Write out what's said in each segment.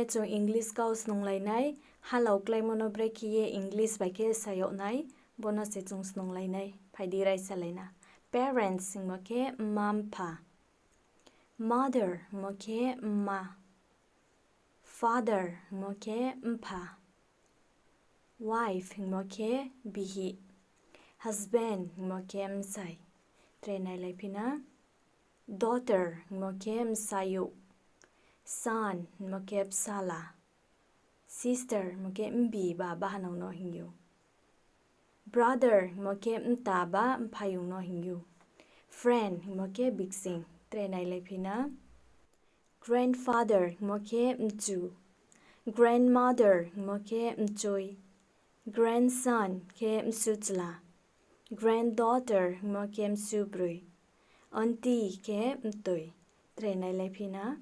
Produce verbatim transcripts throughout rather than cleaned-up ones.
Chung English kau snunglai nai, halao kláimo no brekhe ye English bai khe sa yag nai, bo no se chung snunglai nai. Phai di, raisalai na. Parents hingmo khe mma-mpha. Mother hingmo khe mma. Father hingmo khe mpha. Wife hingmo khe bihih. Husband hingmo khe bsai. Tre nailaiphi na. Daughter hingmo khe bsayouh. Son hingmo khe bsala. Sister hingmo khe mbi ba bahanao no hing ou. Brother hingmo khe mta ba mphaiyong no hing ou. Friend hingmo khe bikching. Tre nailaiphi na. Grandfather hingmo khe mchu. Grandmother hingmo khe mchoi. Grandson khe msuchla. Granddaughter hingmo khe msubroi. Aunty khe mtoi. Tre nailaiphi na.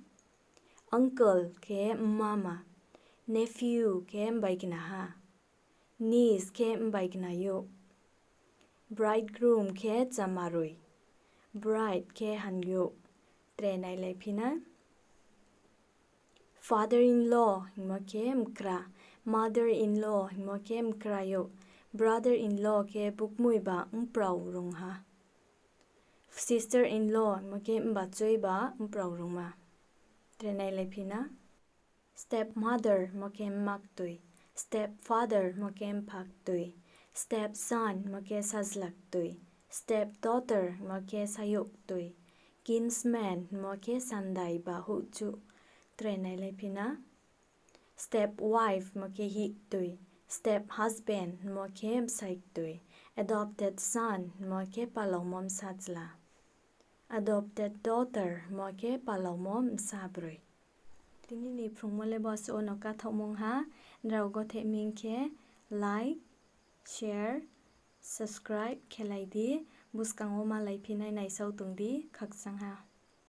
Uncle khe mmama. Nephew khe mbaignaha. Niece khe mbaignaouh. Bridegroom khe chamaroi. Bride khe hanyouh. Tre nailaiphi na. Father-in-law hingmo khe mkra. Mother-in-law hingmo khe mkrayouh. Brother-in-law khe bukmoi ba mprao rungha. Sister-in-law hingmo khe mbachoi ba mprao rungma. Tre nailaiphi na. Stepmother mo khe mma ktoi. Stepfather mo khe mpha ktoi. Stepson mo khe sajla ktoi. Stepdaughter mo khe sayouh ktoi. Kinsman mo khe sandai ba houhchuh. Tre nailaiphi na. Stepwife mo khe hih ktoi. Step husband mo khe bsai ktoi. Adopted son mo khe palaomo bsachla. Adopted daughter mo khe palaomo bsa broi. Tini ni phrungmo le bo suh wo no kathaohmung ha. Nrao gotheh ming khe like, share, subscribe khelai di. Buskang wo malaiphi nai, naisao tong di, khakchang ha.